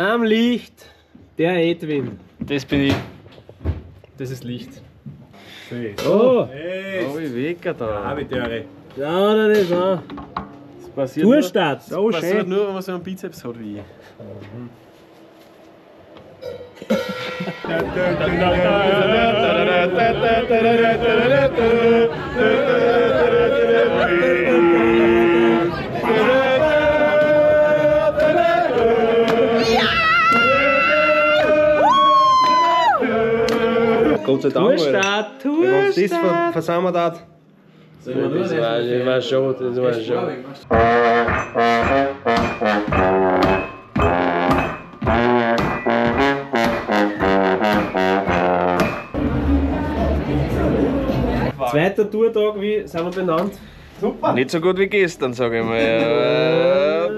Am Licht, der Edwin. Das bin ich. Das ist Licht. Oh! Oh, wie Wecker da. Ja, das ist auch. Das passiert nur, Tourstart. das passiert nur, wenn man so einen Bizeps hat wie ich. Gott sei Dank. Tourstart, Wenn das Tourstart. versammelt hat. Das war schon, das war schon. Zweiter Tourtag, wie sind wir benannt? Super. Nicht so gut wie gestern, sag ich mal. Ja,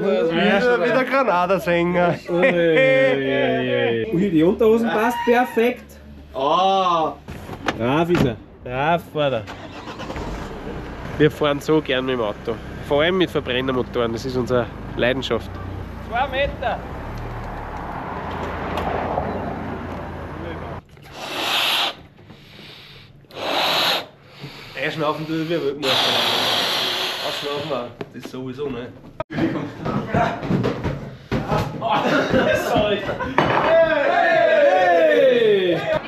Wieder Granada-Sänger. Ui, die Unterhosen passt perfekt. Oh. Brav ist er. Brav war er. Wir fahren so gern mit dem Auto. Vor allem mit Verbrennermotoren, das ist unsere Leidenschaft. 2 Meter! Einschnaufen tut wir Weltmeister. Ausschnaufen auch. Das sowieso, ne? Sorry. Hey!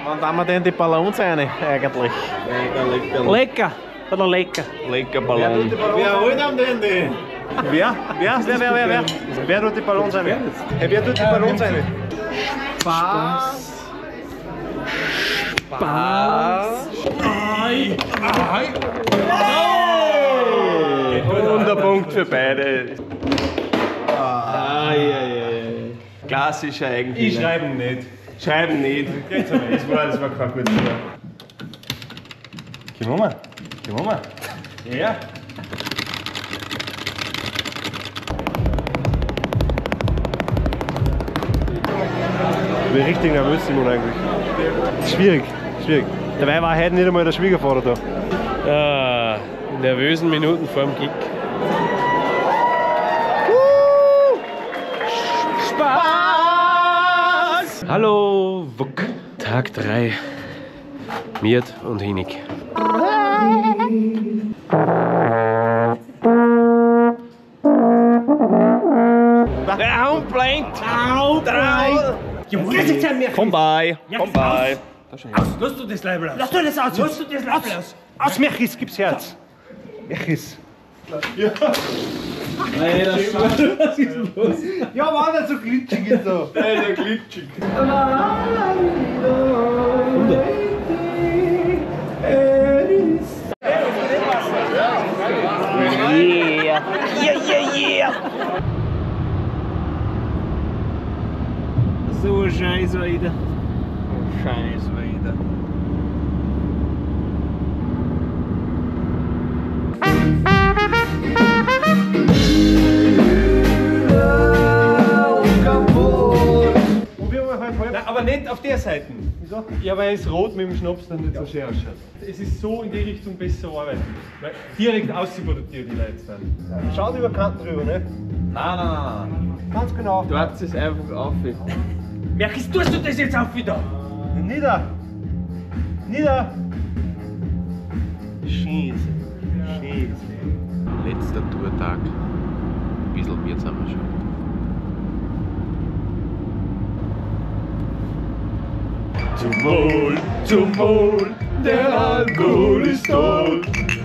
Wann tun wir denn die Ballons rein, eigentlich? Lecker, lecker. Lecker, lecker. Lecker Ballon. Wer holt am denn die? Wer? Wer? Wer? Wer? Wer? Wer? Wer tut die Ballons rein? Hey, wer tut die Ballons rein? Spaß. Spaß. Und der Punkt für beide. Klassischer eigentlich. Ich schreibe nicht. Schreiben nicht. Das war kein guter Tor. Komm mal. Komm mal. Ja. Ich bin richtig nervös, Simon, eigentlich. Schwierig, schwierig. Dabei war heute nicht einmal der Schwiegervater da. Ah, in nervösen Minuten vor dem Kick. Spaß! Hallo, Wuck. Tag 3. Miert und Hinig. Komm bei, komm bei. Lass du das Leibl aus. Lass du das aus. Lass du das Leibl aus. Aus Merchis gibt's Herz. Merchis. Ja. Was ist denn los? Ja, war nicht so glitschig ist da. Nein, der glitschig. Yeah. Yeah, yeah, yeah. So ein Scheiß weiter. Scheiß weiter. Nein, aber nicht auf der Seite. Wieso? Ja, weil es rot mit dem Schnaps dann nicht so schön ausschaut. Es ist so in die Richtung besser arbeiten. Weil direkt aussiportiert die Leute dann. Schaut über Kanten drüber, ne? Nein, nein, nein, nein. Ganz genau. Du hast es einfach auf. Merkst, tust du das jetzt auf wieder? Nieder! Nieder! Scheiße. Scheiße. Letzter Tourtag. Ein bisschen Bier sind wir schon. Zum Wohl, der Alkohol ist tot.